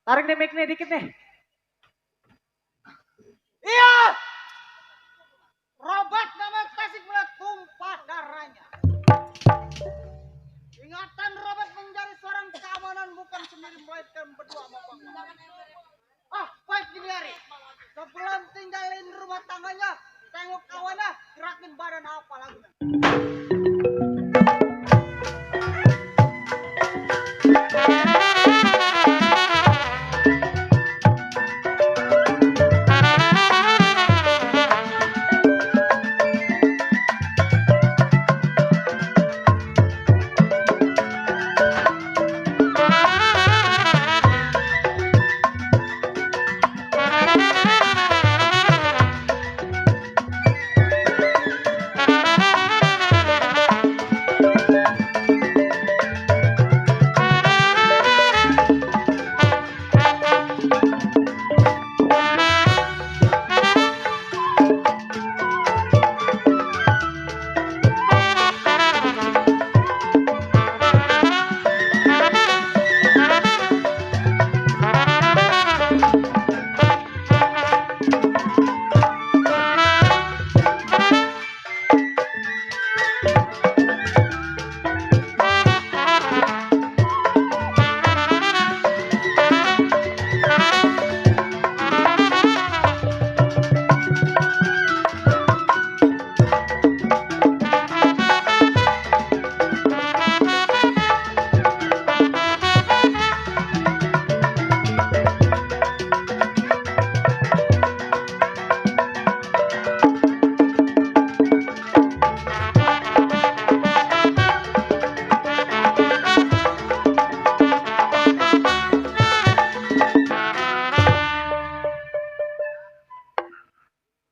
Tarik nih mic nih dikit nih. Iya, Robert nama Tasik mulai tumpah darahnya. Ingatan Robert menjadi seorang keamanan bukan sendiri melainkan berdua sama Bang. Baik gini hari. Sebelum tinggalin rumah tangganya, tengok kawannya, gerakin badan apa lagi.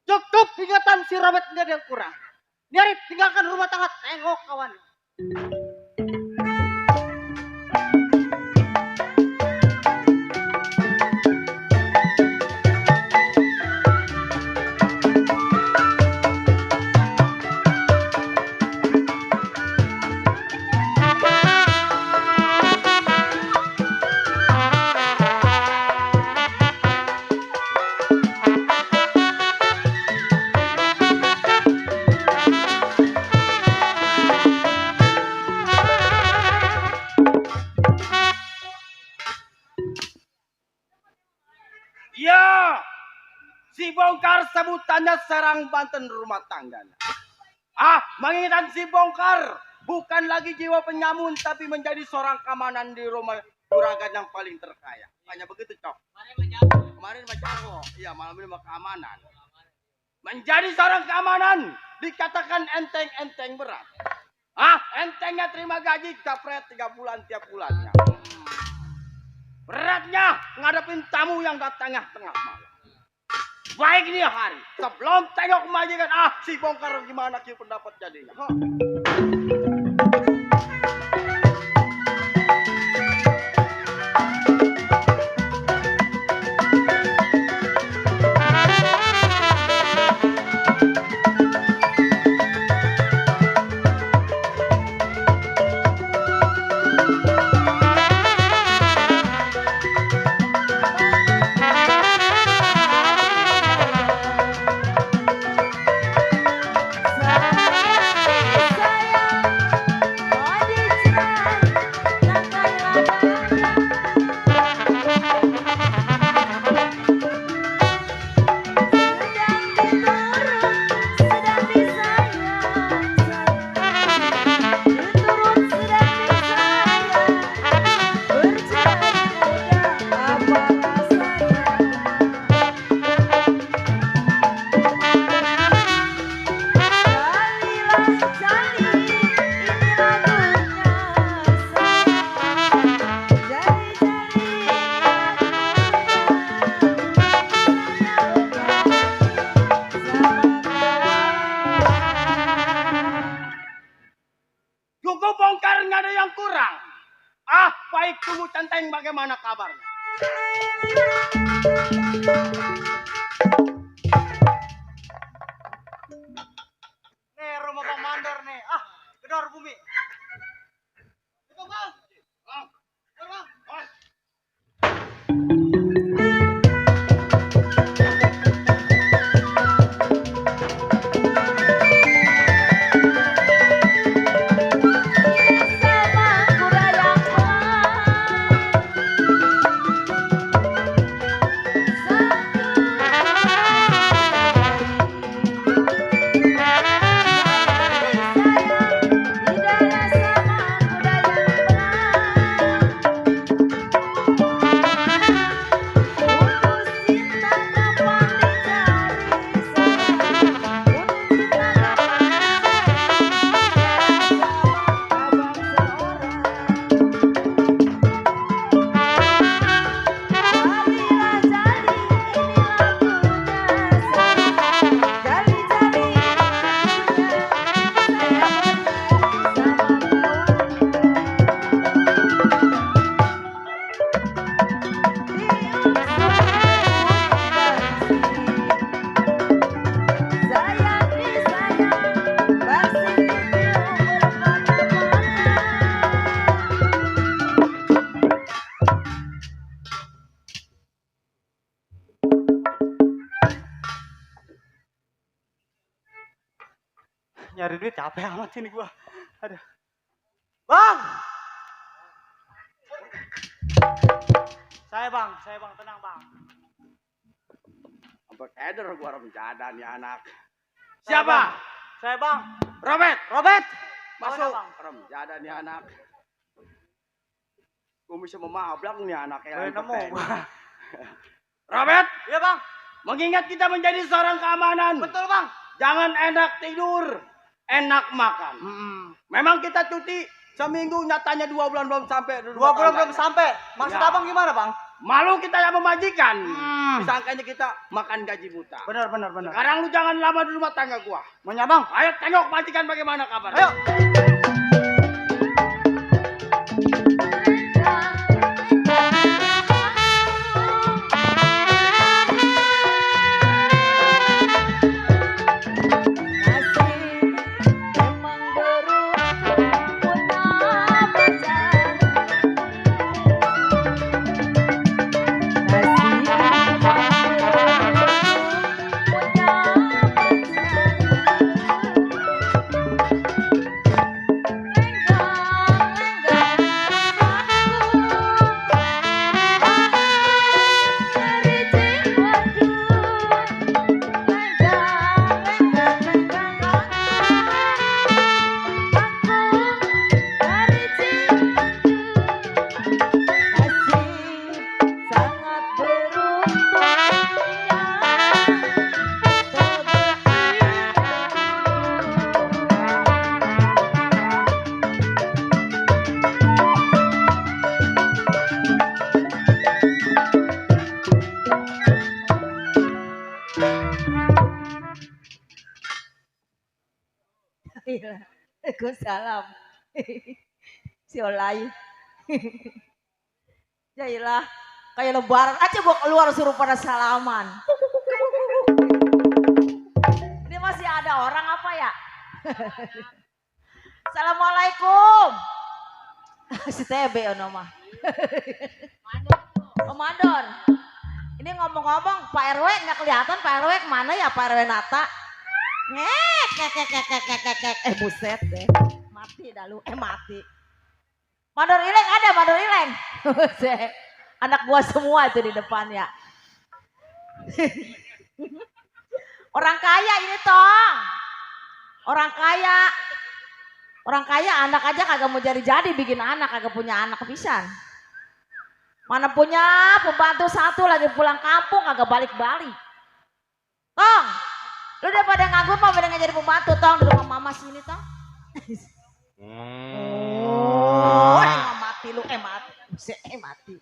Cukup ingatan si Robert nggak ada yang kurang. Nyari tinggalkan rumah tangga, tengok kawan. Ya, si bongkar sebutannya serang Banten rumah tangga. Mengingat si bongkar bukan lagi jiwa penyamun tapi menjadi seorang keamanan di rumah juragan yang paling terkaya. Hanya begitu, Cok. Kemarin Majago. Iya, malam ini keamanan. Menjadi seorang keamanan dikatakan enteng-enteng berat. Entengnya terima gaji kapret 3 bulan tiap bulannya. Beratnya ngadepin tamu yang datangnya tengah malam. Baik nih hari, sebelum tengok majikan, si bongkar gimana kira pendapat jadinya. Cukup bongkar nggak ada yang kurang. Baik tunggu centeng bagaimana kabarnya. Nih rumah Bang Mandor nih. Gedor bumi. Itu Bang. Bang. Bang. nyari duit capek amat ini gua. Aduh. Bang. Saya bang, tenang bang. Sampai keder gua rencana nih anak. Saya, Siapa? Saya bang. Robert. Masuk. Bang. Rencana nih anak. Gua bisa memablak nih anak yang Nemu. Robert. Iya bang. Mengingat kita menjadi seorang keamanan. Betul bang. Jangan enak tidur, enak makan. Memang kita cuti seminggu, nyatanya 2 bulan belum sampai. 2 bulan belum sampai. Maksud Ya. abang gimana bang? Malu kita yang memajikan. Disangkanya kita makan gaji buta. Benar. Sekarang lu jangan lama di rumah tangga gua. Maunya bang? Ayo tengok majikan bagaimana kabar. Ayo. Waalaikumsalam. Si Olay. Jailah, kayak lebaran aja gua keluar suruh pada salaman. Ini masih ada orang apa ya? Assalamualaikum. Si TB ono mah. Oh Mandor. Ini ngomong-ngomong Pak RW nggak kelihatan, Pak RW kemana ya, Pak RW Nata? Ngek. Buset deh. Mati dah lu. Mati. Mandor Ileng ada, Mandor Ileng. Buset. Anak gua semua itu di depan ya. Orang kaya ini tong. Orang kaya anak aja kagak mau jadi bikin anak, kagak punya anak pisan. Mana punya pembantu satu lagi pulang kampung kagak balik-balik. Tong, lu udah pada nganggur mau pada jadi pembantu tong di rumah mama sini tong. Mati lu mati.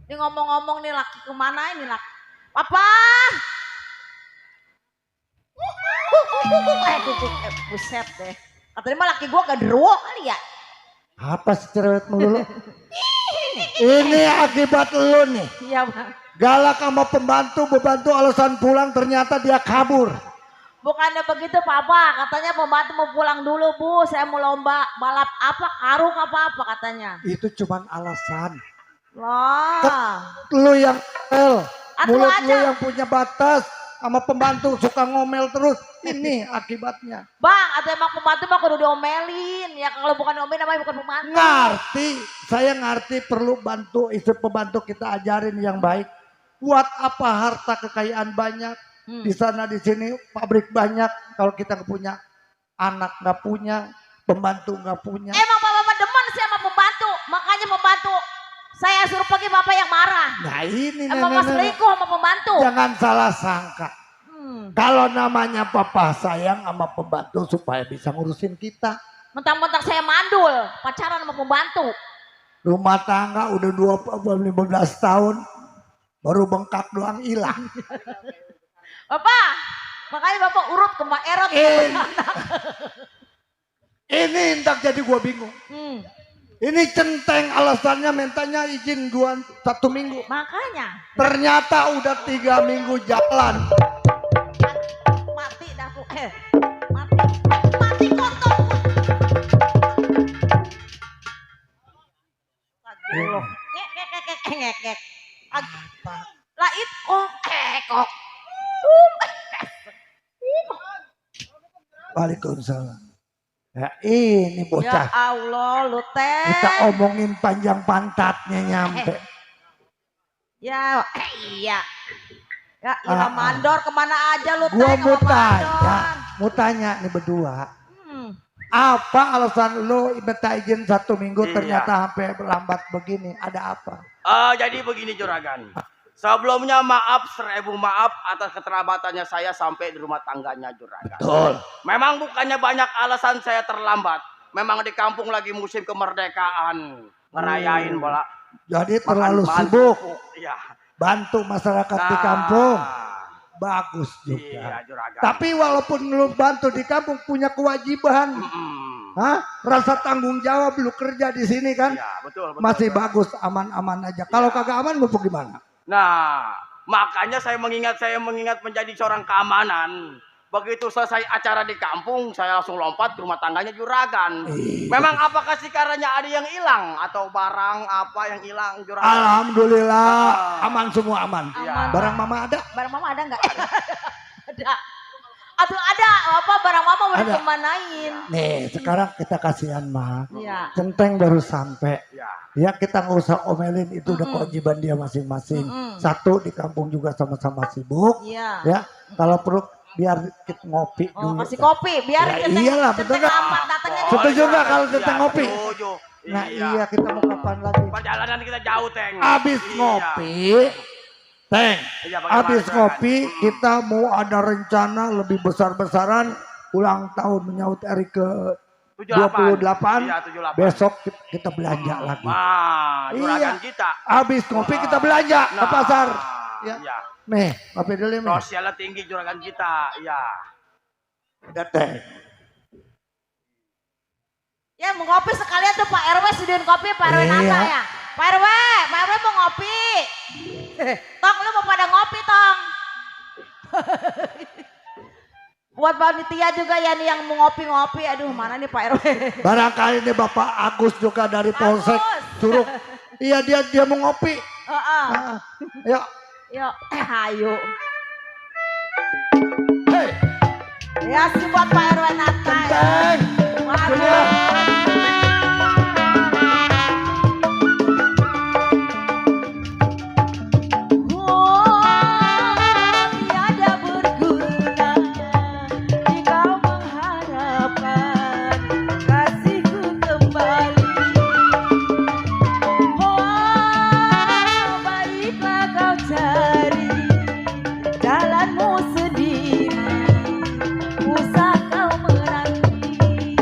Ini ngomong-ngomong nih laki kemana ini laki? Papa. Buset deh. Katanya mah laki gua gak deruwo kali ya. Apa sih cerewet melulu? Ini akibat lu nih. Iya bang. Galak sama pembantu alasan pulang ternyata dia kabur. Bukannya begitu papa, katanya pembantu mau pulang dulu bu, saya mau lomba balap apa, karung apa katanya. Itu cuman alasan. Wah. Lu yang mulut aja. lu yang punya batas sama pembantu suka ngomel terus. Ini akibatnya. Bang, atau emang pembantu mah kudu diomelin. Ya kalau bukan diomelin namanya bukan pembantu. Ngerti, saya ngerti perlu bantu istri pembantu kita ajarin yang baik. Buat apa harta kekayaan banyak? Di sana di sini pabrik banyak. Kalau kita nggak punya anak nggak punya, pembantu nggak punya. Emang bapak demen sih sama pembantu, makanya pembantu saya suruh pergi bapak yang marah. Nah ini emang mas selingkuh sama pembantu. Jangan salah sangka. Kalau namanya papa sayang sama pembantu supaya bisa ngurusin kita. Mentang-mentang saya mandul, pacaran sama pembantu. Rumah tangga udah 15 tahun, baru bengkak doang hilang. Bapak, makanya bapak urut ke Mbak Erot. Ini hendak jadi gua bingung. Ini centeng alasannya mintanya izin 1 minggu. Makanya. Ternyata udah 3 minggu jalan. Mati dah tuh. Mati kotor. Ngek. Lah itu kok. Waalaikumsalam. Ya, ini Ya bocah. Allah, lu teh. Kita omongin panjang pantatnya nyampe. Ya, iya. Ya, Ira mandor kemana aja lu teh? Gua kalau mau tanya nih berdua. Hmm. Apa alasan lu minta izin 1 minggu Iya. ternyata sampai lambat begini? Ada apa? Jadi begini Juragan. Sebelumnya maaf 1000 maaf atas keterlambatannya saya sampai di rumah tangganya Juragan. Betul. Memang bukannya banyak alasan saya terlambat. Memang di kampung lagi musim kemerdekaan. Ngerayain bola. Jadi terlalu makan sibuk Iya. bantu masyarakat di kampung. Bagus juga. Iya Juragan. Tapi walaupun lu bantu di kampung punya kewajiban. Hah? Rasa tanggung jawab lu kerja di sini kan? Iya, betul. Masih bagus, aman-aman aja. Kalau kagak aman mau gimana? Nah, makanya saya mengingat menjadi seorang keamanan. Begitu selesai acara di kampung, saya langsung lompat ke rumah tangganya Juragan. Memang apakah sekarangnya ada yang hilang atau barang apa yang hilang Juragan? Alhamdulillah, aman semua aman. Iya. Barang mama ada? Barang mama ada nggak? Ada. Aduh ada, apa barang mama udah Ada. kemanain? Nih, sekarang kita kasihan mah. Iya. Centeng baru sampai. Ya. Ya kita nggak usah omelin, itu udah kewajiban dia masing-masing. Satu di kampung juga sama-sama sibuk. Iya. Ya, kalau perlu biar kita ngopi Oh, dulu. kasih kopi biar Ya, Centeng- iyalah, betul Centeng nggak? lambat datangnya. Setuju iya, nggak kalau iya, kita ngopi? Setuju. Nah iya, kita mau kapan lagi? Perjalanan kita jauh, Teng. Abis Iya. ngopi, Teng. Iya, bagaimana, Abis Juragan? ngopi kita mau ada rencana lebih besar-besaran ulang tahun menyambut hari ke 28. Iya, 78. Besok kita belanja lagi. Juragan Iya. kita. Abis ngopi kita belanja ke Nah, pasar. Ya. Iya. Nih, ngopi dulu nih. Sosialnya tinggi juragan kita. Iya. Udah, Teng. Ya mau ngopi sekalian tuh Pak RW sediain kopi Pak RW Iya. Nata ya. Pak RW mau ngopi. Tong lu mau pada ngopi Tong. Buat panitia juga ya nih yang mau ngopi-ngopi. Aduh mana nih Pak RW. Barangkali nih Bapak Agus juga dari Polsek Agus. suruh. Iya dia mau ngopi. Heeh. Ah, Yuk. Yuk, ayo. Hei, Ya sih buat Pak RW Nata ya. Teng. Waduh. Tiada berguna jika mengharapkan kasihku kembali. Baiklah kau cari jalanmu sendiri, usah kau menanti.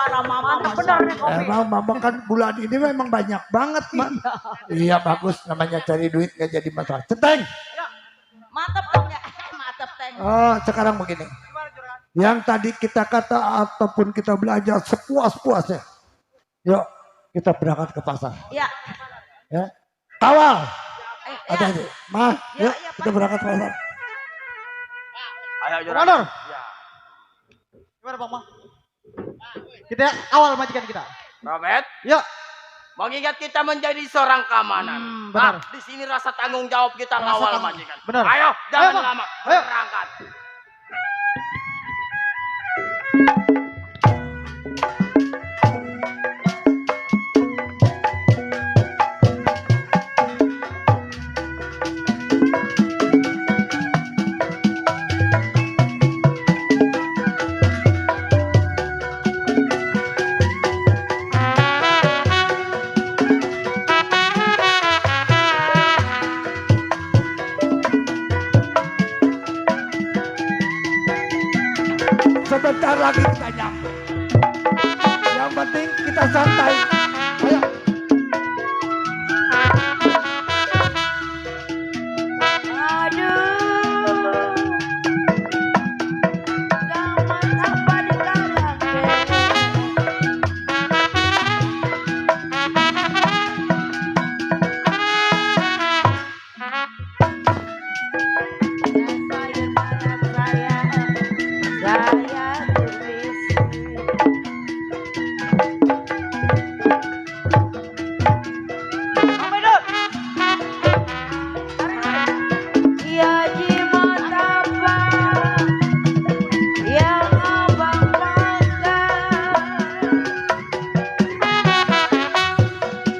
suara mama. Mantap benar nih kopi. Emang mama kan bulan ini memang banyak banget, Mak. Iya bagus, namanya cari duit gak jadi masalah. Centeng. Mantap dong ya. Mantap teng. Oh, sekarang begini. Yang tadi kita kata ataupun kita belajar sepuas-puasnya. Yuk, kita berangkat ke pasar. Iya. Ya. Kawal. Ya. Ada aja. Mah, Ya, yuk ya, kita berangkat ke pasar. Ayo Juragan. Komandan. Ya. Gimana Bang Mang? Kita awal majikan kita. Robert, Ya. mengingat kita menjadi seorang keamanan. Benar. Di sini rasa tanggung jawab kita Rasa ngawal tanggung- majikan. Benar. Ayo, jangan Bang. lama. Ayo. Berangkat. Sebentar lagi kita nyampe. Yang penting kita santai. Ayo. Aduh. Gaman apa di tangan. Saya tulis. Ya jimat apa yang abang makan?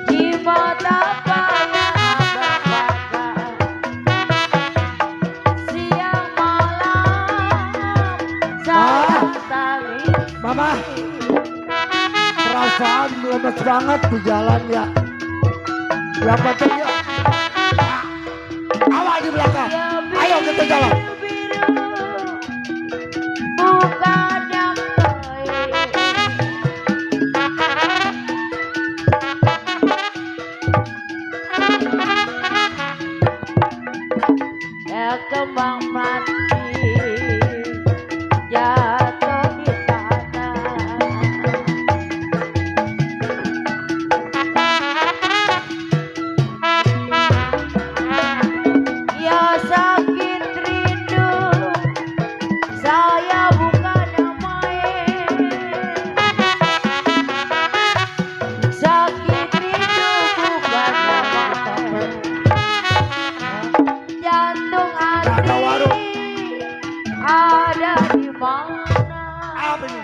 Jimat apa yang abang makan? Siang malam saya tangis. Mama, perasaan lemes banget di jalan ya. Yang penting ya. Awal di belakang. Ayo kita jalan. Bukan yang baik. Ya kembang mati jatuh di tanah. Ya sakit rindu, saya bukan yang main. Sakit rindu bukan yang main. Jantung Ada warung. hati ada di mana? Apa ini?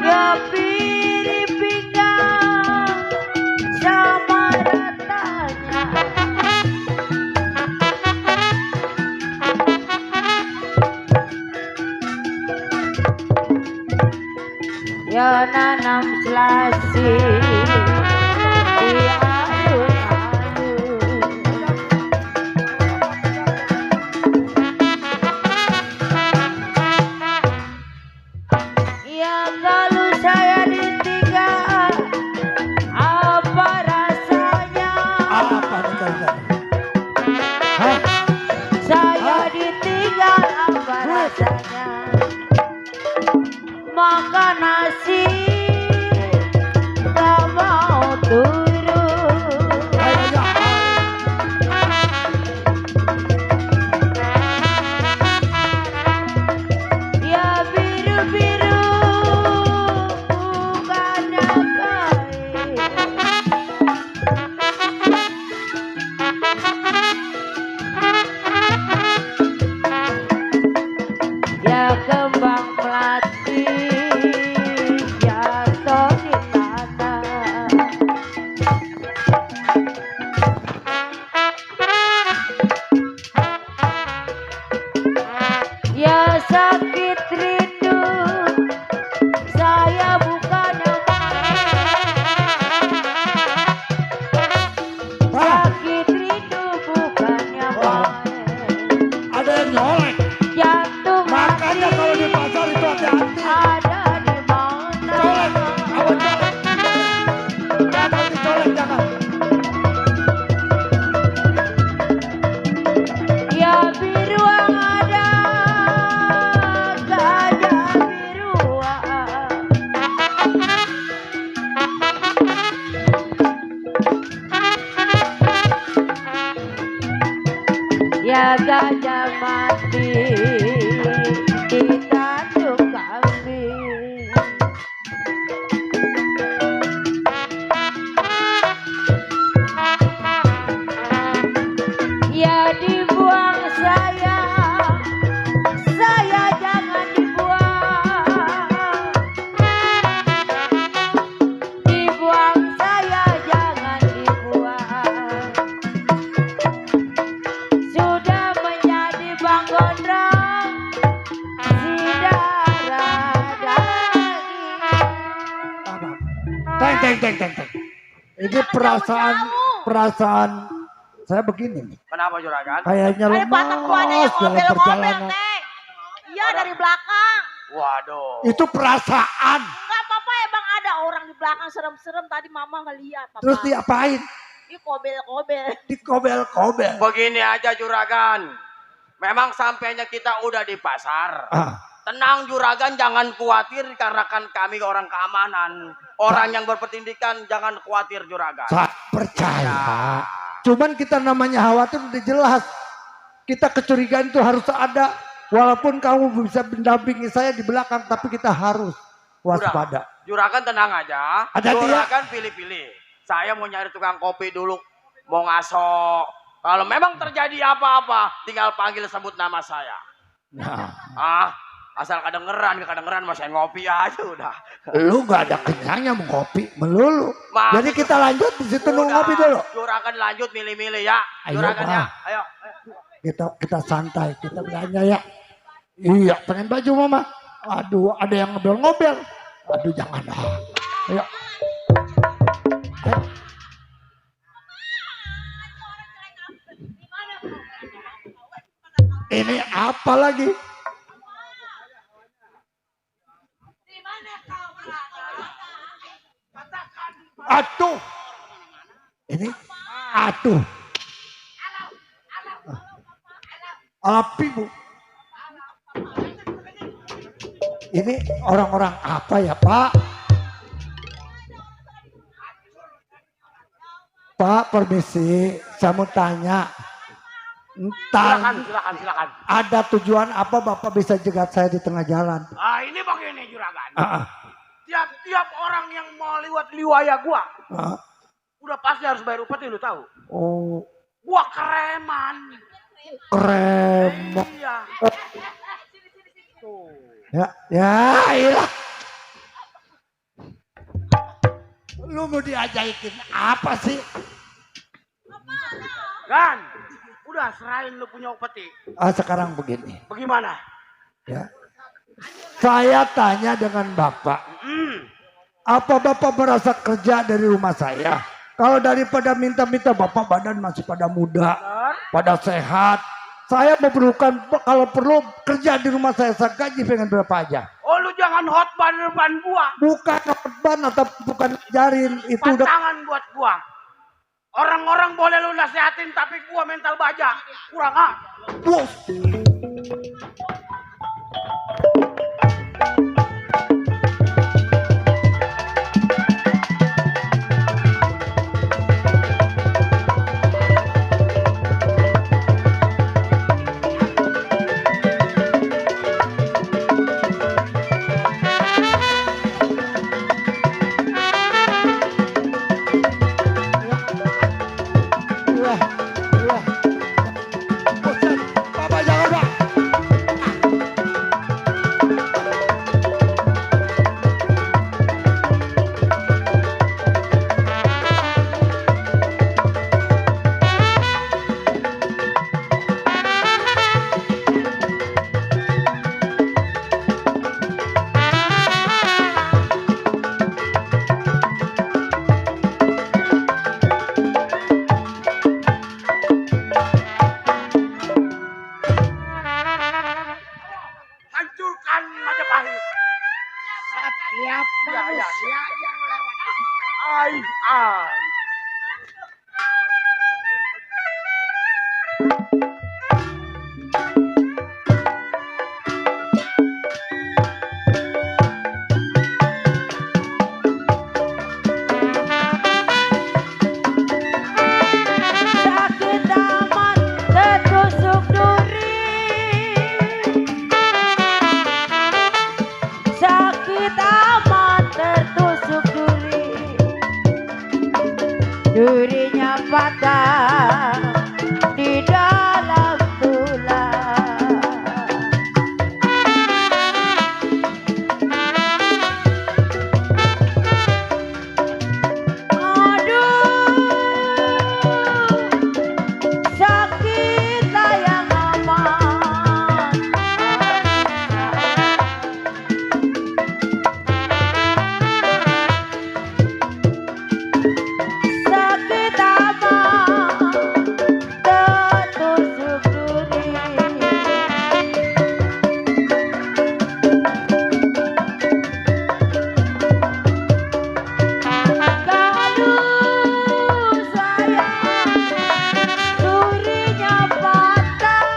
Ya piring pinggang sama ratanya. Ya nanam selasi di alun-alun. Ya kalau saya ditinggal apa rasanya? Apa nih kalian? Hah? Saya ditinggal apa rasanya? Makan nasi tak gajah mati ditanduk kambing. Ya dibuang saya jangan dibuang. Dibuang saya jangan dibuang. Sudah menjadi bang gondrong si darah daging. Teng. Ini perasaan saya begini nih. Kenapa juragan? Kayaknya Ada batang tuanya lemas yang dalam ngomel-ngomel, perjalanan. Teng. Iya dari belakang. Waduh. Itu perasaan. Enggak apa-apa emang ada orang di belakang serem-serem tadi mama ngeliat. Papa. Terus diapain? Ih kobel-kobel. Dikobel-kobel. Begini aja juragan. Memang sampainya kita udah di pasar. Ah, Tenang juragan, jangan khawatir karena kan kami orang keamanan. Orang yang berpendidikan jangan khawatir juragan. saya percaya. Cuman kita namanya khawatir udah jelas. Kita kecurigaan itu harus ada. Walaupun kamu bisa mendampingi saya di belakang, tapi kita harus waspada. Juragan tenang aja. Hati-hati ya. Juragan pilih-pilih. Saya mau nyari tukang kopi dulu. Mau ngaso. Kalau memang terjadi apa-apa, tinggal panggil sebut nama saya. Nah, Asal kedengeran masih ngopi aja udah. lu gak ada kenyangnya mau kopi melulu. Maaf. Jadi kita lanjut di situ nunggu Udah, ngopi dulu. Juragan lanjut milih-milih ya. Ayo, Juragan ya. Pak. Ayo. Kita santai, kita belanja ya. Iya, pengen baju mama. Aduh, ada yang ngobel-ngobel. Aduh, jangan. Ayo. Ini apa lagi? Atuh. Ini atuh. Api bu. Ini orang-orang apa ya Pak? Pak permisi, saya mau tanya. Entah Silakan. ada tujuan apa Bapak bisa jegat saya di tengah jalan? Ini begini juragan. Ah, Tiap orang yang mau lewat liwaya gua, ah. udah pasti harus bayar upeti lu tahu. Oh, Gua kereman. keren. Iya. Tuh. Ya, iya. Lu mau diajakin apa sih? Kan, udah serahin lu punya upeti. Sekarang begini, Bagaimana? ya. Saya tanya dengan Bapak, apa Bapak merasa kerja dari rumah saya? Kalau daripada minta-minta Bapak badan masih pada muda, Benar? pada sehat. Saya memerlukan kalau perlu kerja di rumah saya gaji pengen berapa aja. Oh lu jangan hotban depan gua. Bukan ban atau bukan jarin itu udah. Pantangan buat gua. Orang-orang boleh lu nasihatin tapi gua mental baja. Kurang Bos. Bapak jangan Pak. hancurkan Majapahit. Setiap Ya. manusia yang lewat Ai. Sakit amat tertusuk durinya patah di dalam tulang. Aduh, sakit yang amat. Sakit amat tertusuk duri. Kalau sayang durinya patah,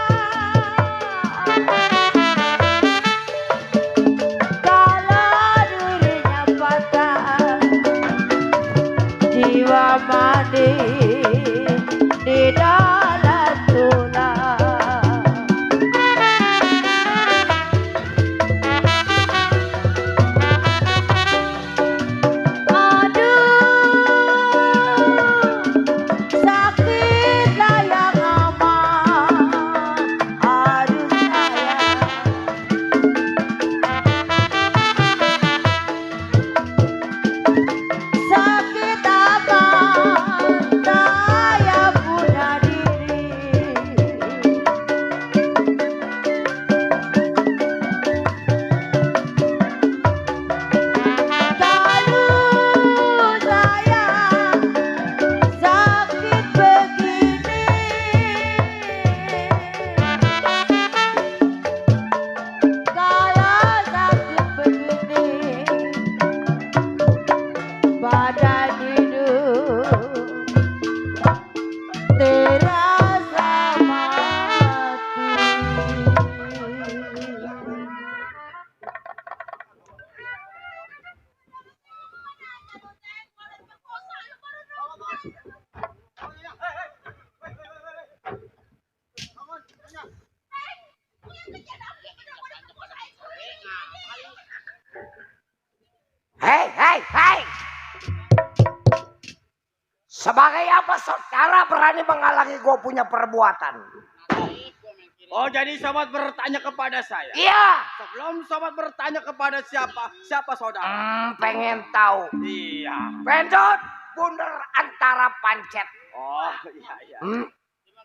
kalau durinya patah, jiwa mati di dalam tulang. Aduh, sakitlah yang amat. Aduh sayang, sakit amat, saya bunuh diri. Kalau sayang sakit begini, kalau sakit begini, badan hidup terasa mati. Hei, hei, hei. Sebagai apa saudara berani menghalangi gue punya perbuatan? Oh, jadi sobat bertanya kepada saya. Iya. Sebelum sobat bertanya kepada siapa saudara? Pengen tahu. Iya. Bendot, bundar antara pancet. Oh, iya.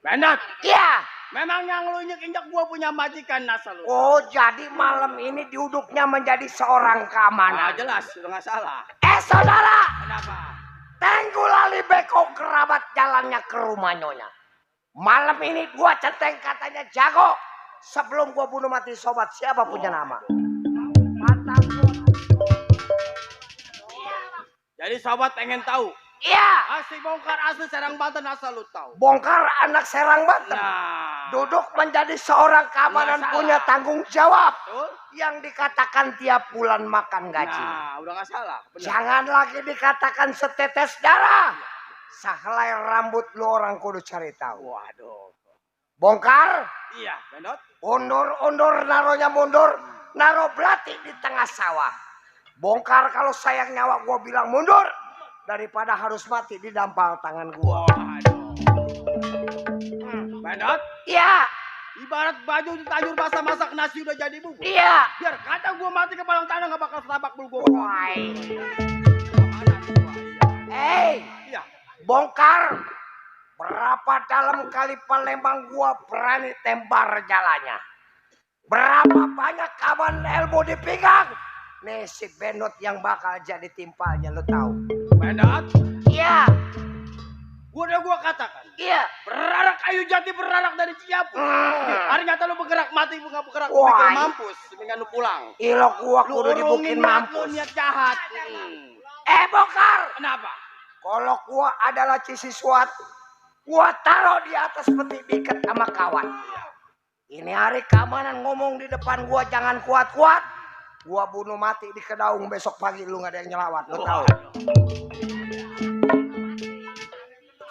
Bendot, Iya. memang yang lu injek-injek gua punya majikan asal lu. Oh, jadi malam ini duduknya menjadi seorang Nah, keamanan. jelas, udah nggak salah. Saudara, Kenapa? Tenggulali beko kerabat jalannya ke rumah nyonya. Malam ini gua centeng katanya jago. Sebelum gua bunuh mati sobat siapa punya nama? Jadi sobat pengen tahu. Iya. Asli bongkar asli Serang Banten asal lu tahu. Bongkar anak Serang Banten. Nah, Duduk menjadi seorang keamanan Nggak punya salah. tanggung jawab. betul? Yang dikatakan tiap bulan makan gaji. Nah, udah nggak salah. Benar. Jangan lagi dikatakan setetes darah. Sehelai rambut lu orang kudu cari tahu. Waduh. Bongkar, Iya, Bendot. undur naronya mundur. Naro belati di tengah sawah. Bongkar kalau sayang nyawa gua bilang mundur. Daripada harus mati di dampal tangan gua. Waduh. Bendot, Iya, ibarat baju ditajur masak nasi udah jadi bubur. iya. Biar kata gua mati ke palang tanah nggak bakal setabak bulu gua. Woi. Hei, Iya. bongkar. Berapa dalam kali Palembang gua berani tembar jalannya. Berapa banyak kawan elbow dipinggang. Nih si Benot yang bakal jadi timpalnya lu tahu. Bendot, Iya, gua katakan. iya. Berarak kayu jati berarak dari Ciapu. Hari nyata lu bergerak mati nggak bergerak Wah. bikin mampus dengan lu pulang. Ilok gua Lu kudu dibukin urungin niat lu mampus. niat jahat. Bongkar. Kenapa? Kalau gua adalah cisiswat, gua taruh di atas peti diikat sama kawan. Ini hari keamanan ngomong di depan gua jangan kuat-kuat. Gua bunuh mati di Kedaung besok pagi lu nggak ada yang nyelawat, lu tahu?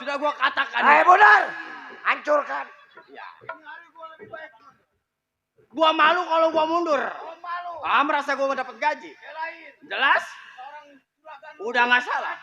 Sudah gua katakan. Benar, hancurkan. Gua malu kalau gua mundur. Merasa gua dapat gaji. Jelas? Udah nggak salah.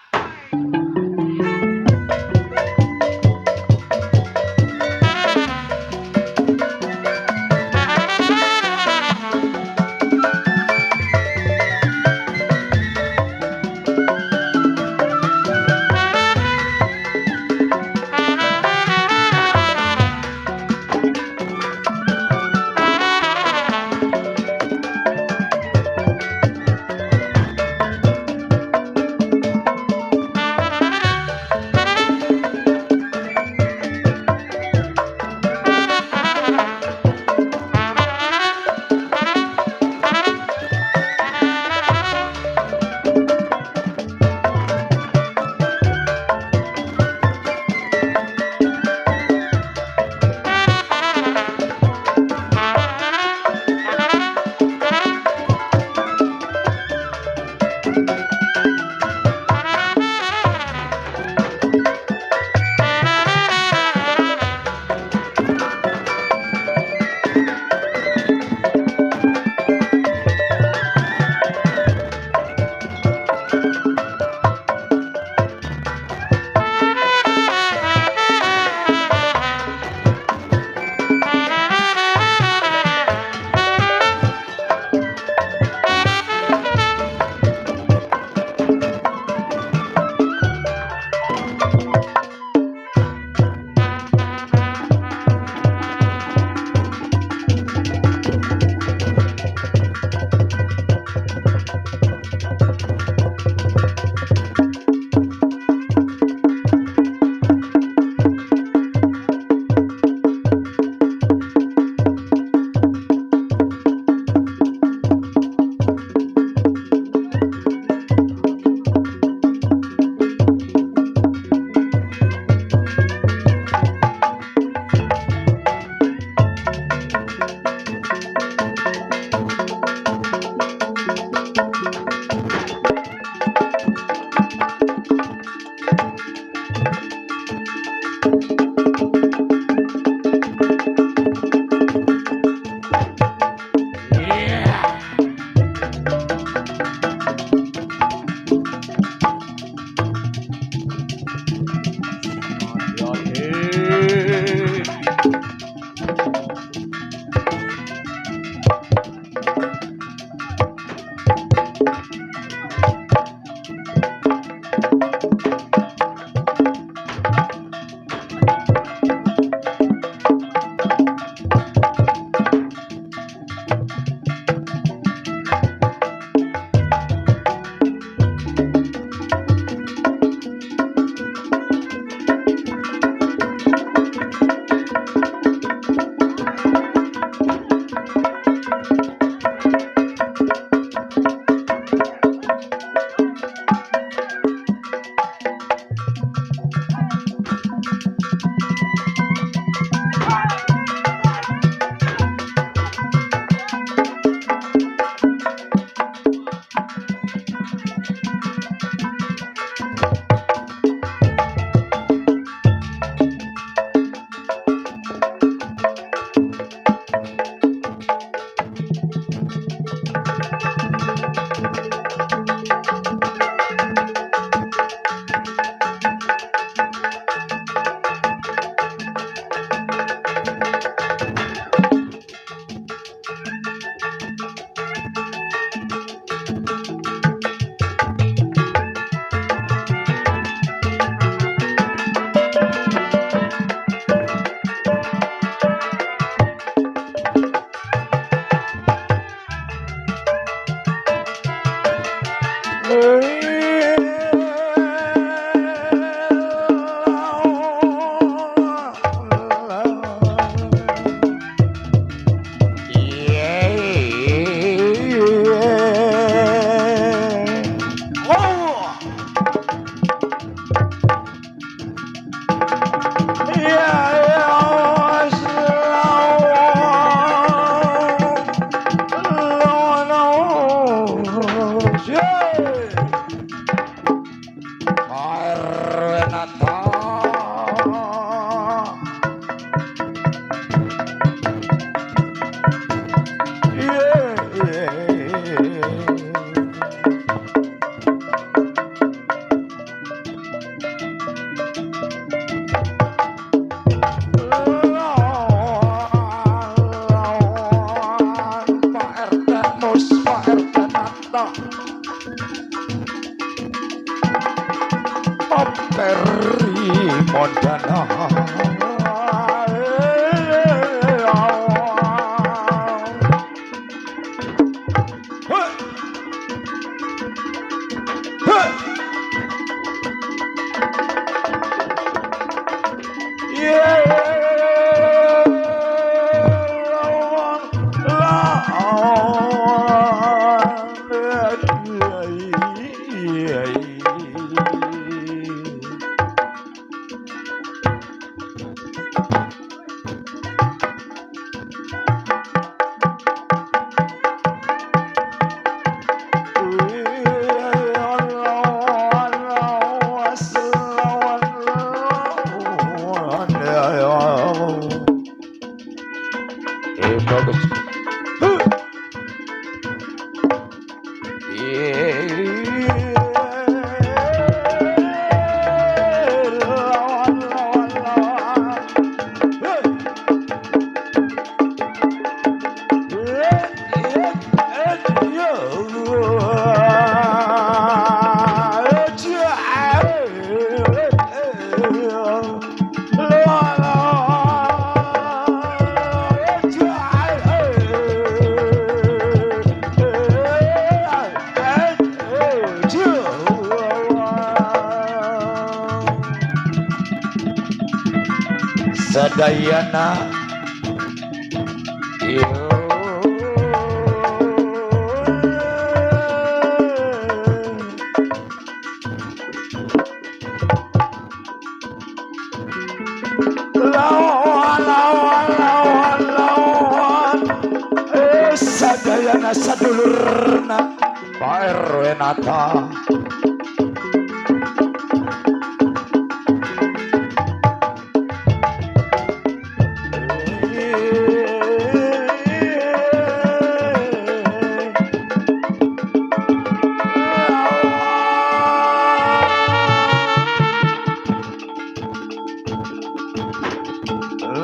Peri Mondana. Bagus. Sadayana lawan sadayana sadulurna Pak RW Nata.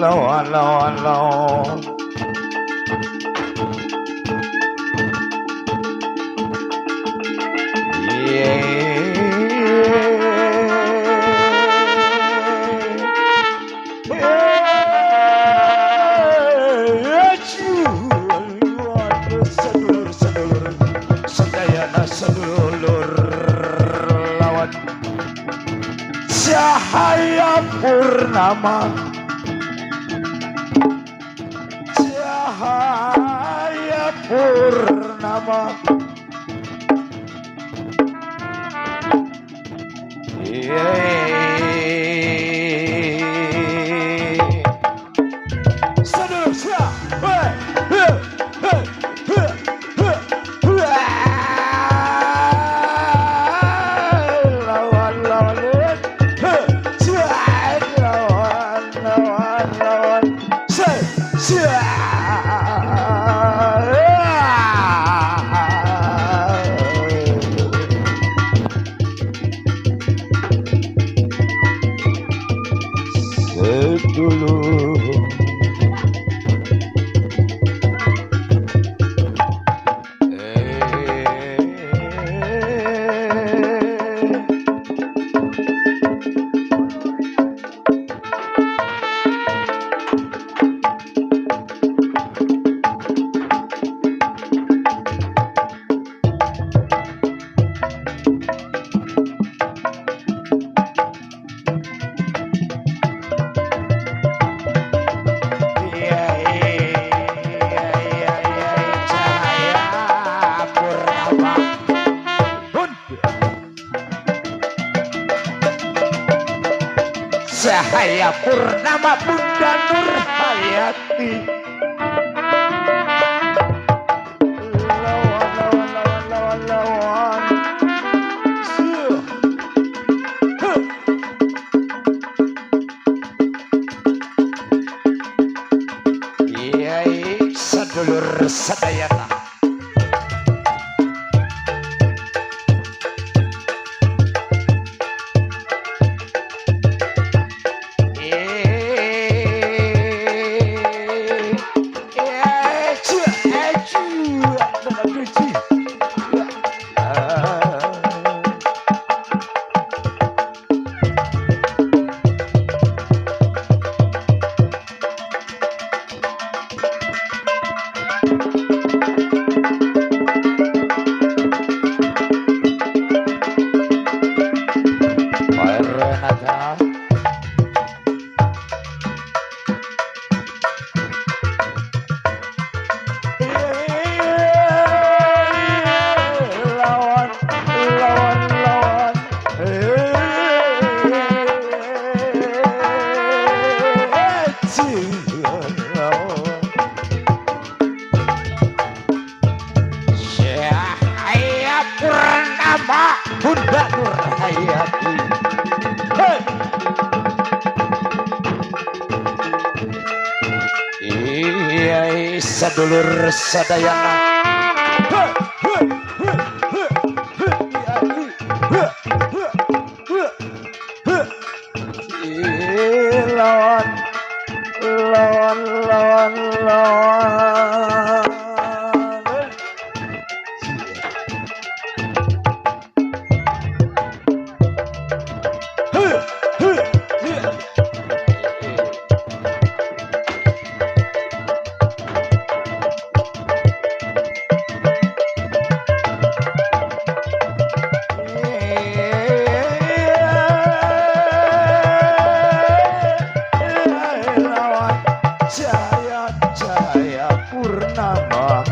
Lawan. Sedulur sedayana sedulur lawan cahaya purnama. Cahaya purnama Sadulur Cahaya purnama Bunda Nur Hayati. Lawan. Sadulur sadayana. Renata. Lawan, lawan, lawan. Cahaya Purnama Bunda Nurhayati. Iya, sadulur sadayana. Lawan, lawan, lawan, lawan. Lawan Jaya Jaya Purnama.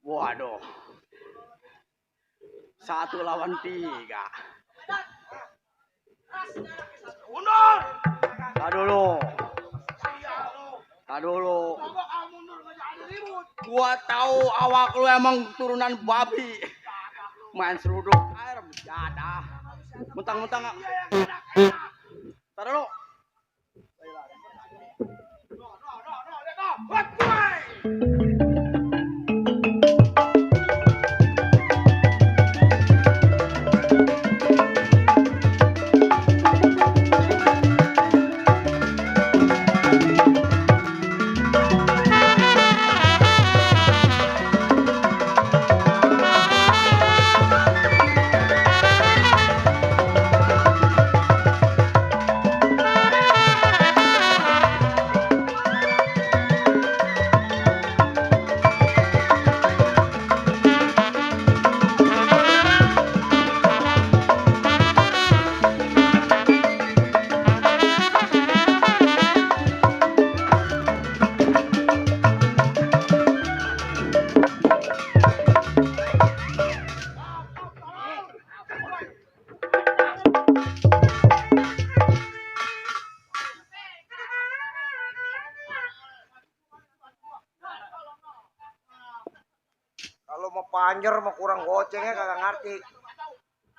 Waduh. 1 lawan 3. Mundur. Tak dulu. Tak dulu. Gua tahu awak lu emang turunan babi. Main seruduk air ada. Mentang-mentang. Tak dulu. Kalau mau panjer mau kurang gocengnya kagak ngerti.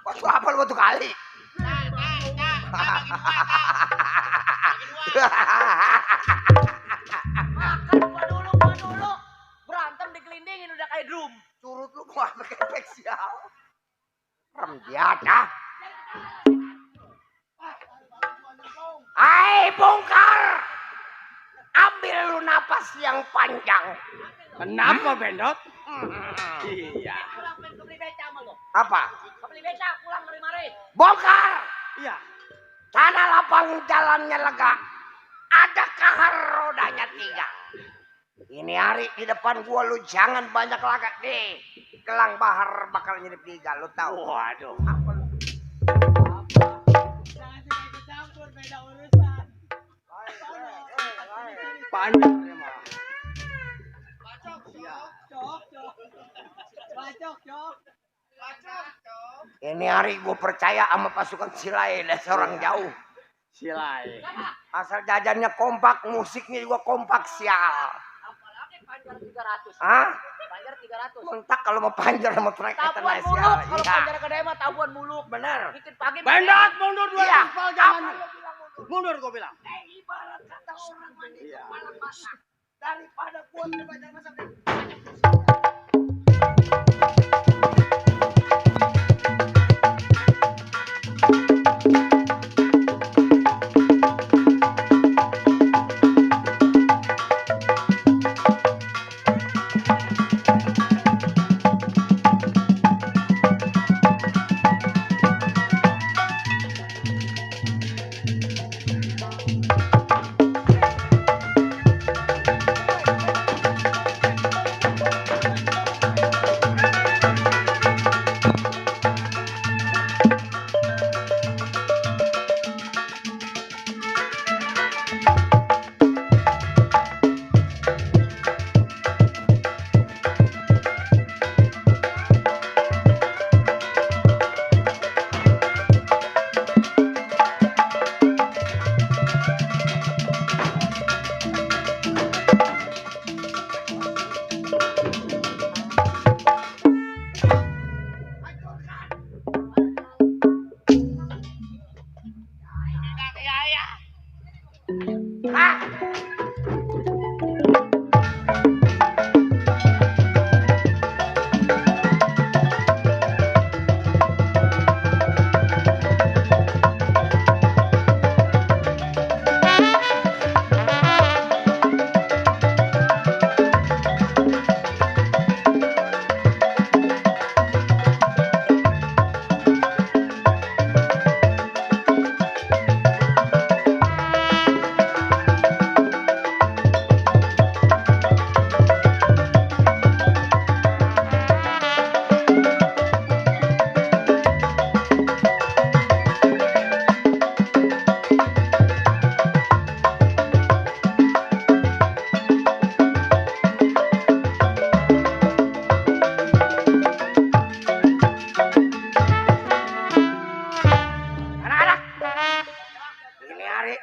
Batu apa lu batu kali? Makan gua dulu. Berantem digelindingin udah kayak drum. Curut lu gua pakai efek sial. Remdiata. Hai bongkar. Ambil lu napas yang panjang. Kenapa Bendot? Iya. Pulang beli beca sama lo. Apa? Beli beca pulang dari mari. Bongkar. Iya. Tanah lapang jalannya lega. Ada kahar rodanya 3. Ini hari di depan gua lu jangan banyak lagak deh. Gelang bahar bakal nyelip 3 lu tahu. Waduh. Apa lu? Panjang ya mah. Ini hari gue percaya sama pasukan Silai dari seorang jauh. Silai. Asal jajannya kompak, musiknya juga kompak sial. Apalagi panjar 300. Hah? Panjar 300. Mentak kalau mau panjar sama mereka Tabuan tenang muluk. sial. Kalau Iya. panjar gede mah tabuan muluk. Bener. Bikin pagi. Bendot mundur 2 Iya. aspal jangan. Apa lu bilang mundur? Mundur gua bilang. Ibarat kata orang mandi Iya. kepala basah. daripada gua banyak masalah.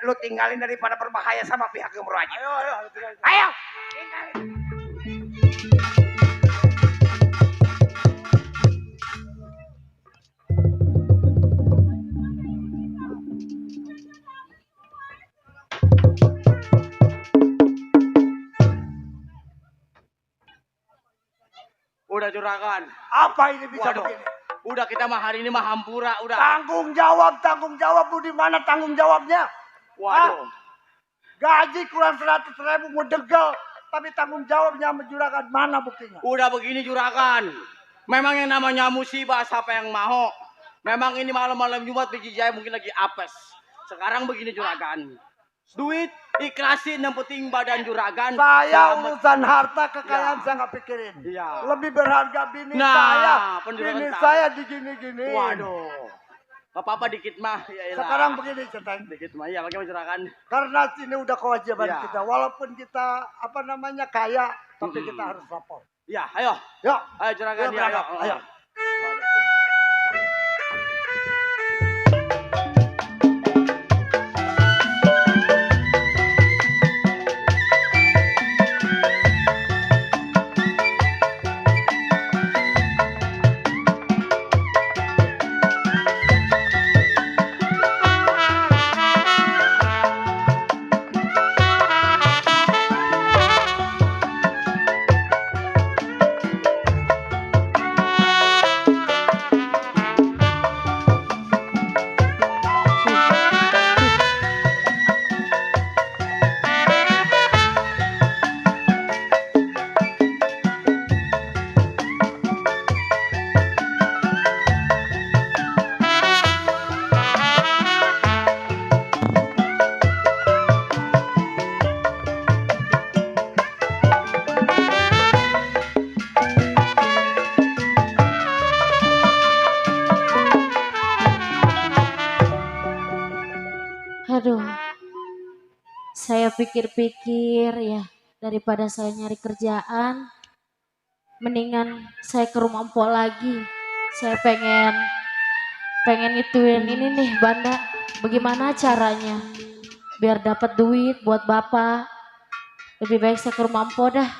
Lu tinggalin daripada berbahaya sama pihak yang berwajib. Ayo. Tinggalin. Udah juragan. Apa ini bisa Waduh. begini? Udah kita mah hari ini mah hampura udah. Tanggung jawab lu di mana tanggung jawabnya? Waduh. Gaji kurang 100.000 mau degel, tapi tanggung jawabnya sama juragan mana buktinya? Udah begini juragan. Memang yang namanya musibah siapa yang mau? Memang ini malam-malam Jumat biji jaya mungkin lagi apes. Sekarang begini juragan. Duit ikhlasin yang penting badan juragan. Saya Selamat. urusan harta kekayaan Ya. saya nggak pikirin. Iya. Lebih berharga bini Nah, saya. pendidikan Bini tak. saya digini-gini. Waduh. Gak apa-apa dikit mah. Yaelah. Sekarang begini centeng. dikit mah ya bagaimana juragan? Karena ini udah kewajiban Ya. kita. Walaupun kita kaya, tapi Mm-mm. kita harus lapor. Ya, ayo. Yuk. Ayo juragan Yuk, ya, berangkat. ayo. Ayo. Aduh, saya pikir-pikir ya, daripada saya nyari kerjaan, mendingan saya ke rumah empok lagi. Saya pengen ituin ini nih Banda, bagaimana caranya biar dapat duit buat bapak. Lebih baik saya ke rumah empok dah.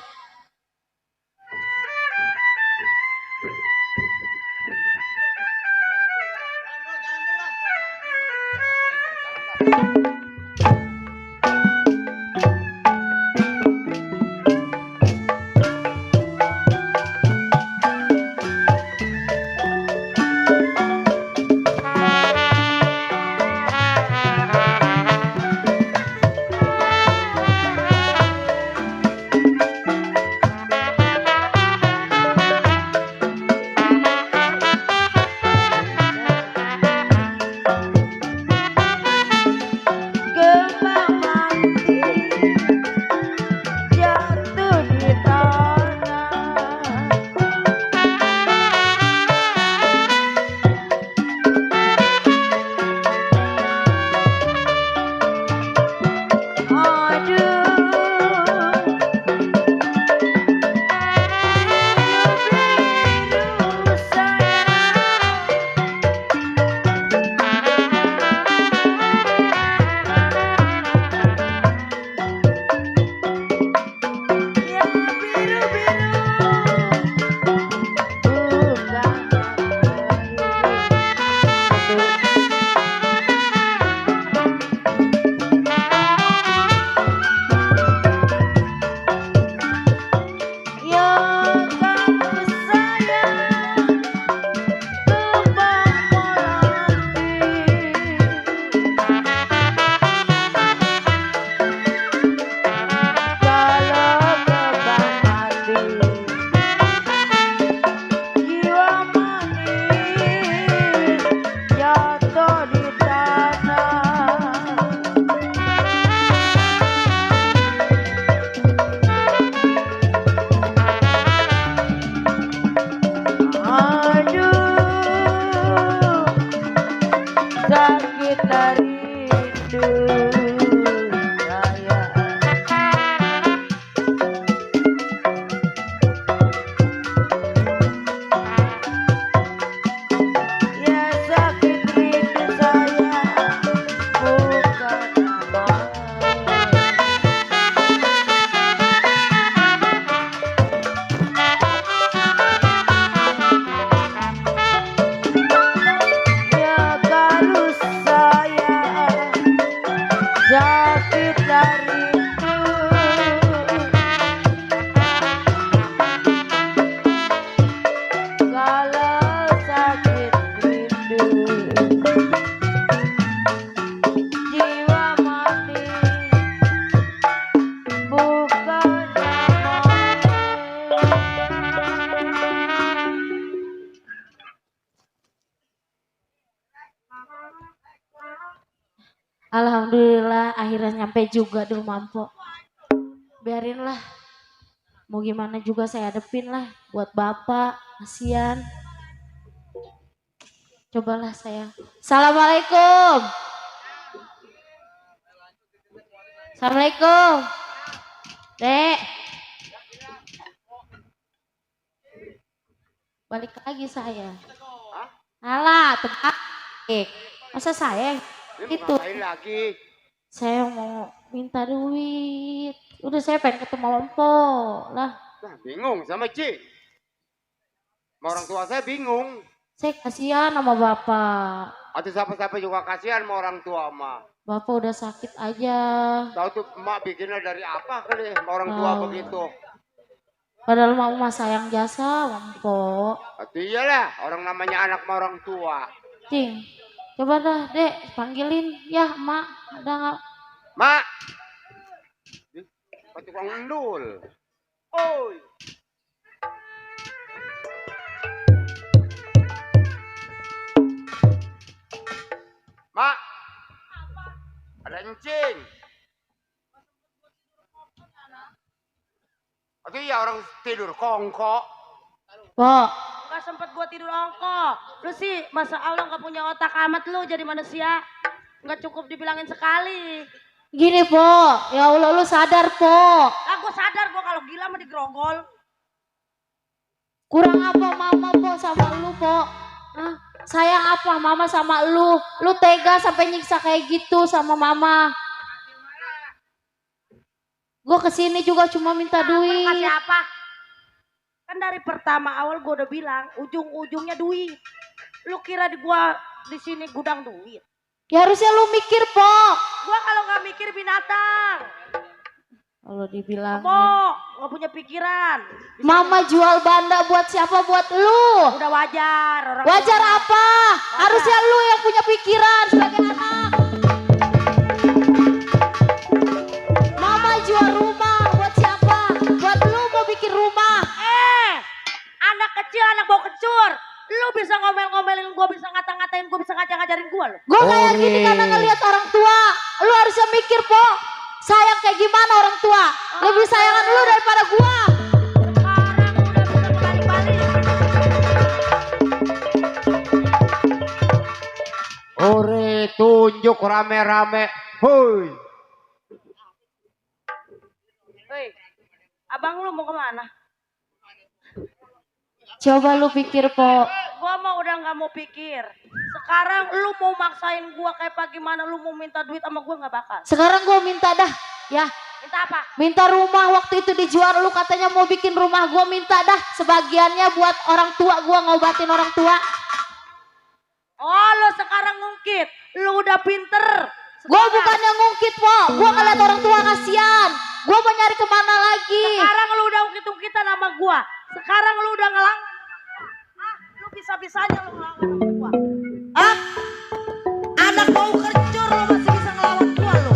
Alhamdulillah akhirnya nyampe juga di rumah Mpok. Biarinlah. Mau gimana juga saya hadepin lah buat bapak, kasihan. Cobalah saya. Assalamualaikum. Assalamualaikum. Dek. Balik lagi saya. Alah, tebak. Masa saya itu? Lagi. Saya mau minta duit. Udah saya pengen ketemu Mpok lah. Nah, bingung sama Ci. Orang tua saya bingung. Saya kasihan sama bapak. Atau siapa-siapa juga kasihan sama orang tua mah. Bapak udah sakit aja. Tahu tuh emak bikinnya dari apa kali sama orang tua Tahu. begitu. Padahal mama sayang jasa sama Mpok. Atau iyalah orang namanya anak sama orang tua. Cing, coba dah dek panggilin ya emak. Ada nggak? Mak. Pak tukang endul. Oi. Mak. Ada encing. Atau iya orang tidur kongko. Pok, Gak sempet gua tidur ongko. Lu sih masa Allah gak punya otak amat lu jadi manusia. Gak cukup dibilangin sekali. gini Pok. Ya Allah lu sadar Pok. Ah gua sadar gua kalau gila mah digerogol. Kurang apa mama Pok sama lu Pok? Hah? Sayang apa mama sama lu? Lu tega sampai nyiksa kayak gitu sama mama. Gue kesini juga cuma minta Kasih duit. apa? Kan dari pertama awal gua udah bilang ujung-ujungnya duit. Lu kira di gua di sini gudang duit? Ya harusnya lu mikir Pok. Gua kalau nggak mikir binatang. Kalau dibilangin. Pok, nggak punya pikiran. Mama jual banda buat siapa? Buat lu. Udah wajar. Orang Wajar tua. apa? Harusnya lu yang punya pikiran sebagai anak. Mama jual rumah buat siapa? Buat lu mau bikin rumah. Anak kecil, anak bau kecur. Lu bisa ngomel-ngomelin gua, bisa ngata-ngatain gua, bisa ngajar-ngajarin gua lu. Gue kayak gini karena ngelihat orang tua. Lu harusnya mikir Pok. Sayang kayak gimana orang tua? Lebih sayangan lu daripada gua. Sekarang udah bisa kebalik-balik. Ore tunjuk rame-rame. Hoi. Hei, abang lu mau kemana? Coba lu pikir Pok. Gua mah udah nggak mau pikir. Sekarang lu mau maksain gua kayak bagaimana? Lu mau minta duit sama gua nggak bakal. Sekarang gua minta dah. Ya, Minta apa? minta rumah waktu itu dijual lu katanya mau bikin rumah. Gua minta dah sebagiannya buat orang tua gua ngobatin orang tua. Oh, lu sekarang ngungkit. Lu udah pinter. Gua Sekarang- bukannya ngungkit Pok. Gua ngeliat orang tua kasihan. Gua mau nyari kemana lagi? Sekarang lu udah ungkit-ungkitan sama gua. Sekarang lu udah ngelang. Lu bisa-bisanya lu ngelawan sama gua. Ah? Anak bau kercur lu masih bisa ngelawan gua lu.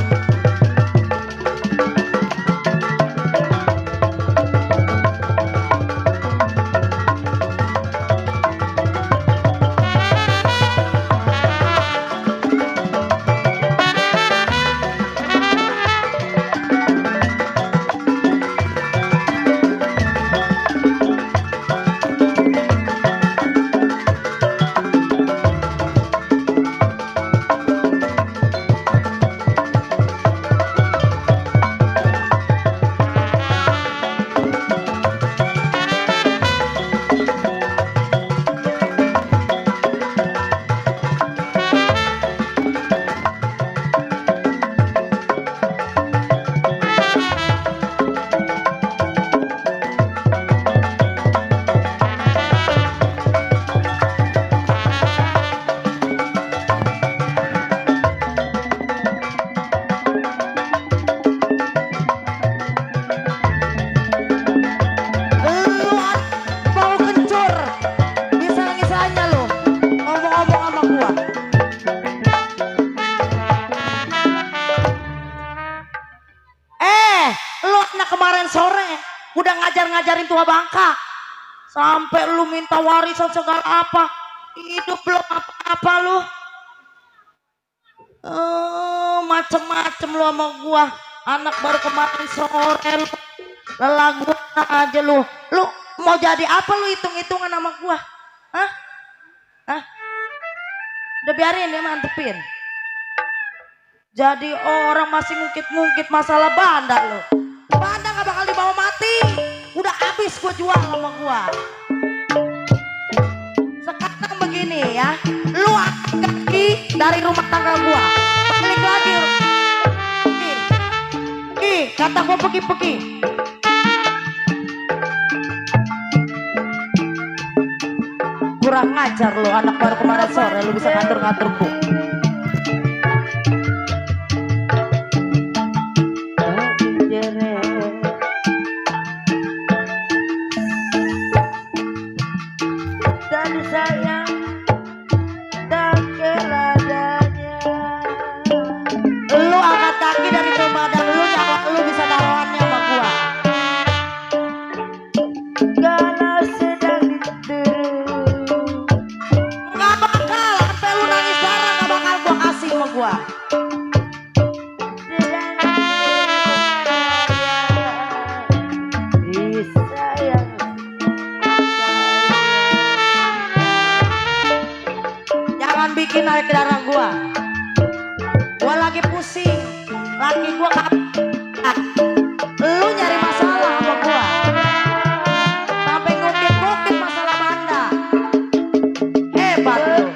kemarin sore udah ngajar-ngajarin tua bangka. Sampai lu minta warisan segala apa. Hidup belum apa-apa lu. macem-macem lu sama gua. Anak baru kemarin sore lu lelaguan aja lu. Lu mau jadi apa lu hitung-hitungan sama gua? Hah? Hah? Udah biarin dia mantepin. Jadi orang masih ngungkit-ngungkit masalah Banda lu. Banda gak bakal dibawa mati. Udah habis gua jual sama gua. Sekarang begini ya, lu angkat kaki dari rumah tangga gua. Balik lagi. Pergi, kata gua pergi. Kurang ngajar lu, anak baru kemarin sore lu bisa ngatur-ngatur gua. Dan sayang dan keladanya. Lu angkat kaki dari rumah dan lu nyawa lu bisa taruhannya sama gua. Kalau sedang diteru, nggak bakal sampai lu nangis darah nggak bakal gua kasih sama gua. Jangan bikin naik darah gua. Gua lagi pusing. Laki gua kapal. Lu nyari masalah sama gua. Sampai ngungkit-ngungkit masalah Banda. Hebat lu.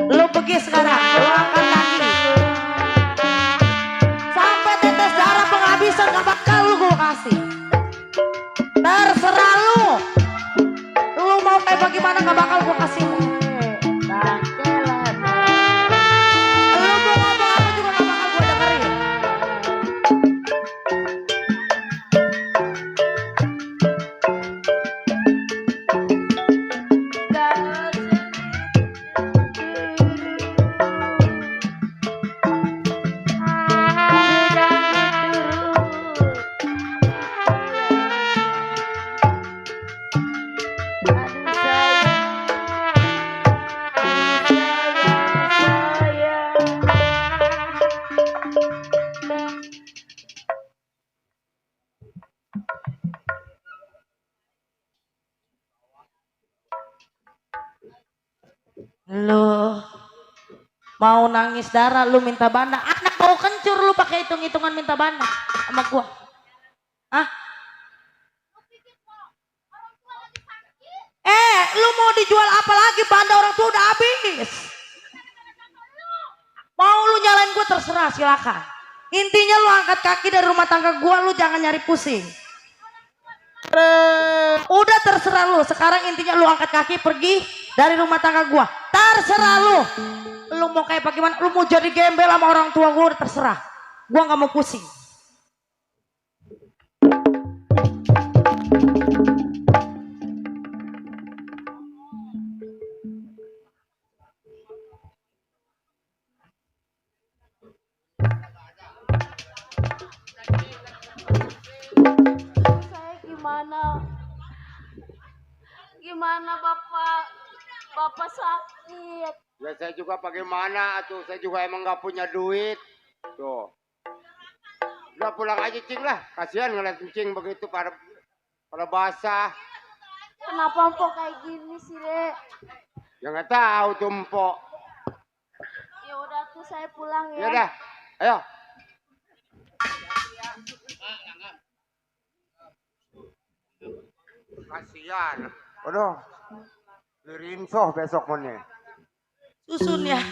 Lu pergi sekarang, lu angkat kaki. Sampai tetes darah penghabisan gak bakal lu gua kasih. Terserah lu. Lu mau kayak bagaimana gak bakal gua kasih. Lu mau ngomong apa juga gak bakal gua dengerin. Lu mau nangis darah, lu minta Banda. Anak bau kencur lu pakai hitung-hitungan minta Banda sama gua. Hah? Lu mau dijual apa lagi? Banda orang tua udah habis. Mau lu nyalain gua terserah, silakan. Intinya lu angkat kaki dari rumah tangga gua, lu jangan nyari pusing. Udah terserah lu. Sekarang intinya lu angkat kaki pergi dari rumah tangga gua. Terserah lu. Lu mau kayak bagaimana? Lu mau jadi gembel sama orang tua gua, udah terserah. Gua nggak mau pusing. Gimana Bapak sakit. Ya saya juga bagaimana tuh, saya juga emang nggak punya duit. Tuh. Udah pulang aja Cing lah, kasihan ngeliat Cing begitu pada basah. Kenapa Mpok kayak gini sih, Dek? Ya nggak tahu tuh Mpok. Ya udah tuh saya pulang ya. Ya udah, ayo. Kasihan. Waduh. Dirinsoh besok mana. Susun ya.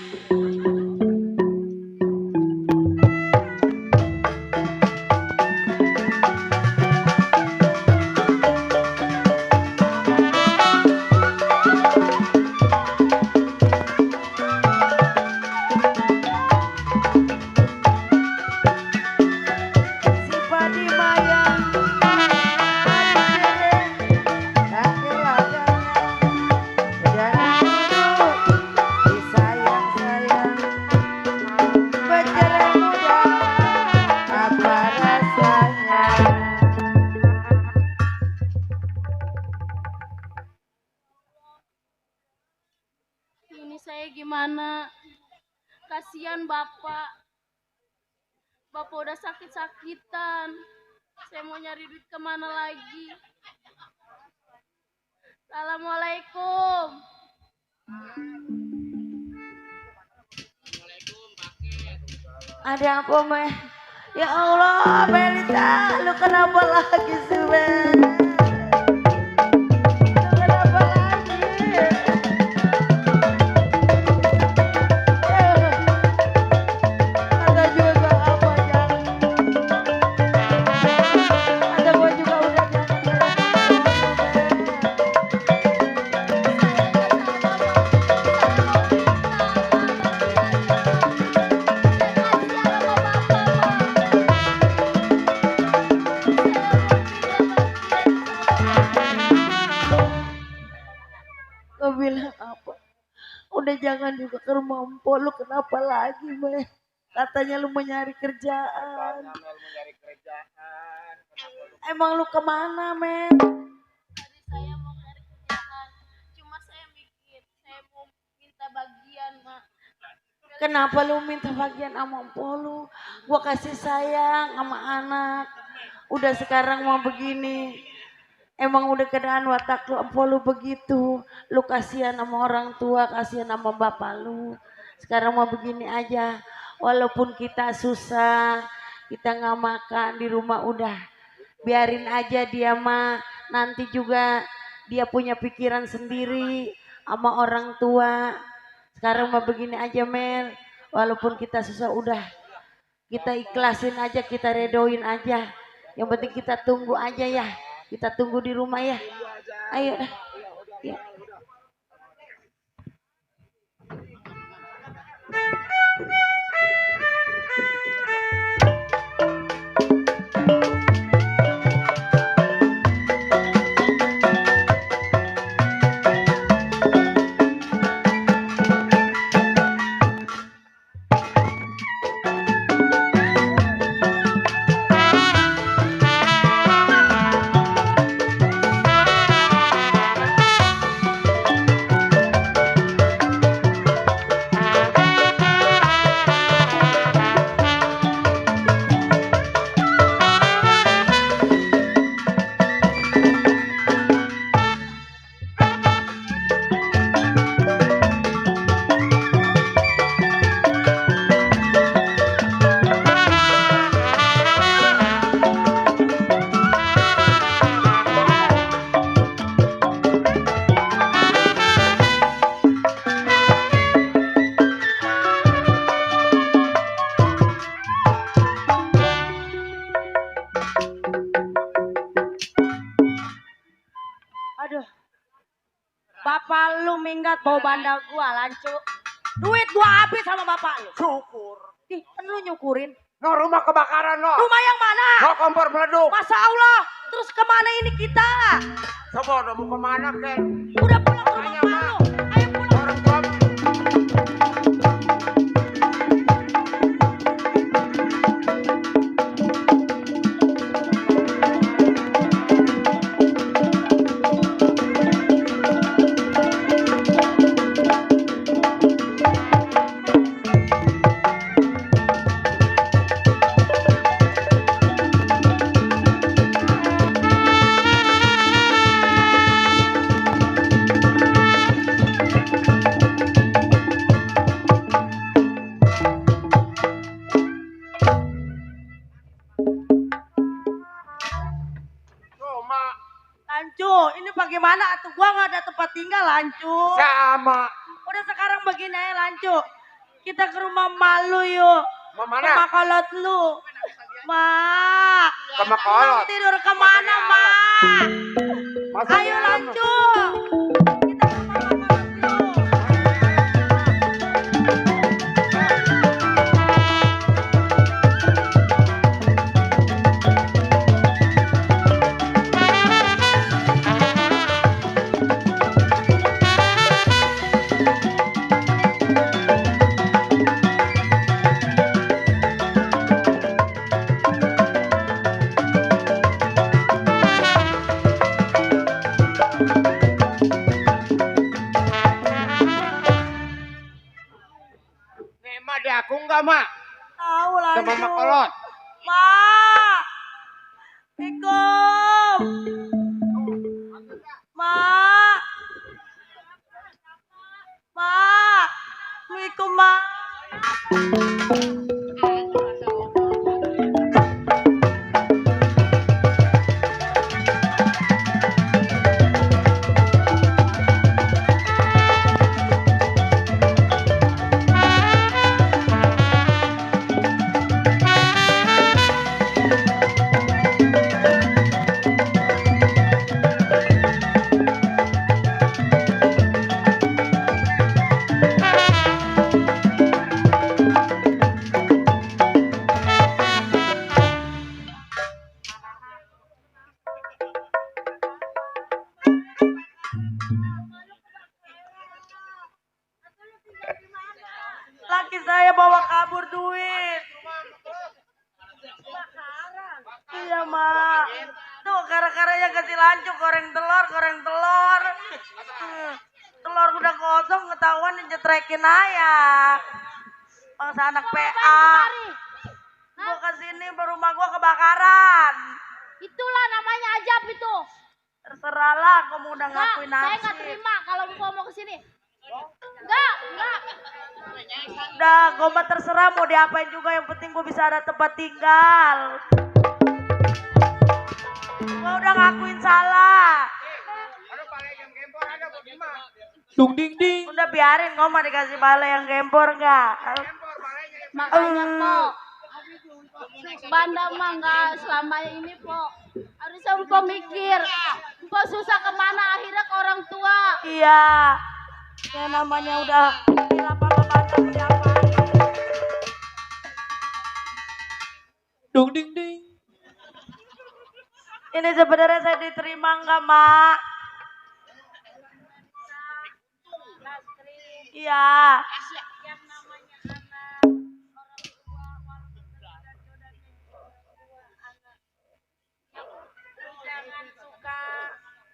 Sayang Kasihan Bapak. Bapak udah sakit-sakitan. Saya mau nyari duit kemana lagi? Assalamualaikum. Ada apa, Meh? Ya Allah, Melita, lu kenapa lagi sih, Meh? Lu kenapa lagi? Ada juga apa, jangan. Ada gua juga udah Gua bilang apa? Udah jangan juga ke rumah Empo, lu kenapa lagi, Meh? Katanya lu mau nyari kerjaan. Emang lu kemana, Meh? Tadi saya mau nyari kerjaan. Cuma saya mikir, saya mau minta bagian, Mak. Kenapa lu minta bagian sama Empo lu? Gua kasih sayang sama anak. Udah sekarang mau begini. Emang udah keadaan watak lu, Empo lu begitu. Lu kasihan sama orang tua, kasihan sama bapak lu. Sekarang mau begini aja. Walaupun kita susah, kita nggak makan di rumah udah. Biarin aja dia mah. Nanti juga dia punya pikiran sendiri sama orang tua. Sekarang mau begini aja, Mel. Walaupun kita susah udah. Kita ikhlasin aja, kita redoin aja. Yang penting kita tunggu aja ya. Kita tunggu di rumah ya. Ayo dah. Ya. Aduh. Bapak lu minggat bawa bandal gua, lancu. Duit gua habis sama bapak lu. Syukur. Ih, kan lu nyukurin. No, rumah kebakaran no. Rumah yang mana? No, kompor meleduk. Masa Allah, terus kemana ini kita? Coba udah mau kemana, Ken? Udah pulang ke rumah Tanya, lu. Ayo pulang. Orang tua. Lancu, ini bagaimana atuh gua nggak ada tempat tinggal, Lancu. Sama. Udah sekarang begini aja, Lancu. Kita ke rumah malu yuk. Mau Ke mana? makolot lu. Mak. Ke Makolot? Lu tidur kemana, Mak? Masa Ayo, dalam? Lancu. Kita ke rumah makolot lu. gak, Mak? Tahu Sama lanjut. Mak Kolot. Mak. Assalamualaikum. Mak. Mak. Assalamualaikum, Mak. Laki saya bawa kabur duit. Iya, Mak. Tuh, gara-garanya kasih lancung, goreng telur. Telur udah kosong, ketahuan dijetrekin ayah. Bangsa anak PA. Gua kesini, rumah gua kebakaran. Itulah namanya ajab itu. Terserahlah, kamu udah ngakuin Saya nasib. nggak terima kalau Mpok mau kesini. Enggak. Udah, gue mah terserah mau diapain juga, yang penting gue bisa ada tempat tinggal. Gue udah ngakuin salah. Dung ding ding. Udah biarin, gue mah dikasih balai yang gempor enggak. Makanya Pok, Banda mah nggak selamanya ini Pok. Harusnya Mpok mikir, Mpok susah kemana akhirnya ke orang tua. Iya, ya namanya udah lapang-lapang diapain. Dung ding ding. Ini sebenarnya saya diterima enggak, Mak? Iya. Yang namanya anak, orang tua, walaupun tidak jodohnya anak. Jangan suka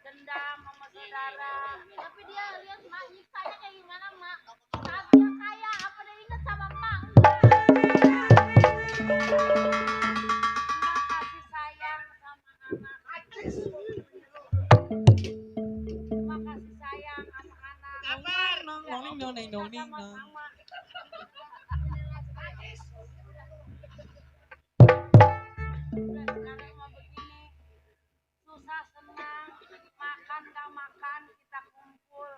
dendam sama saudara. Tapi dia lihat mak nyiksanya kayak gimana, Mak? Saat dia kaya, apa dia ingat sama Mak? Mak kasih sayang sama anak. Mak kasih sayang sama anak. Sama-sama. Udah sekarang mah begini, susah senang, makan gak makan, kita kumpul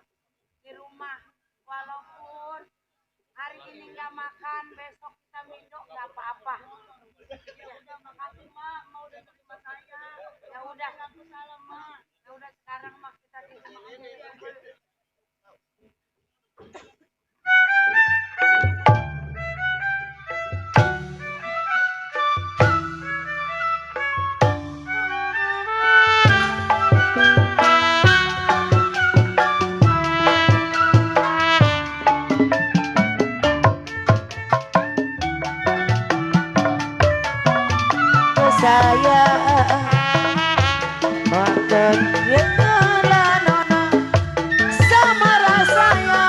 di rumah. Walaupun hari ini gak makan, besok kita minum gak apa-apa. Ya udah, makasih Mak, mau udah terima saya. Ya udah, satu salam Mak. Ya udah sekarang Mak kita di rumah aja. Saya makan nona sama rasanya.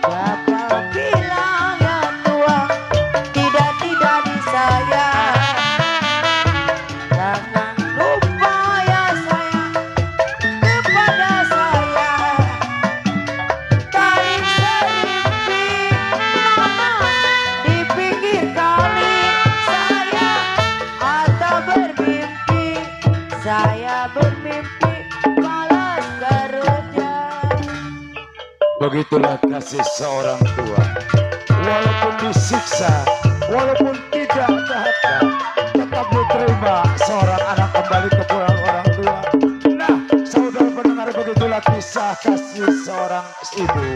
Siapa bilang yang tua tidak disayang. Jangan lupa ya sayang kepada saya. Dari serimpi nona di pinggir kali. Saya bermimpi balas kerja. Begitulah kasih seorang tua. Walaupun disiksa, walaupun tidak dapat, tetap diterima seorang anak kembali ke pulang orang tua. Nah, saudara pendengar, begitulah kisah kasih seorang ibu.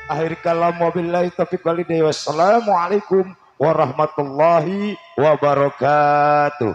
Akhir kalam, wabillahi taufiq walhidayah. Wassalamualaikum warahmatullahi wabarakatuh.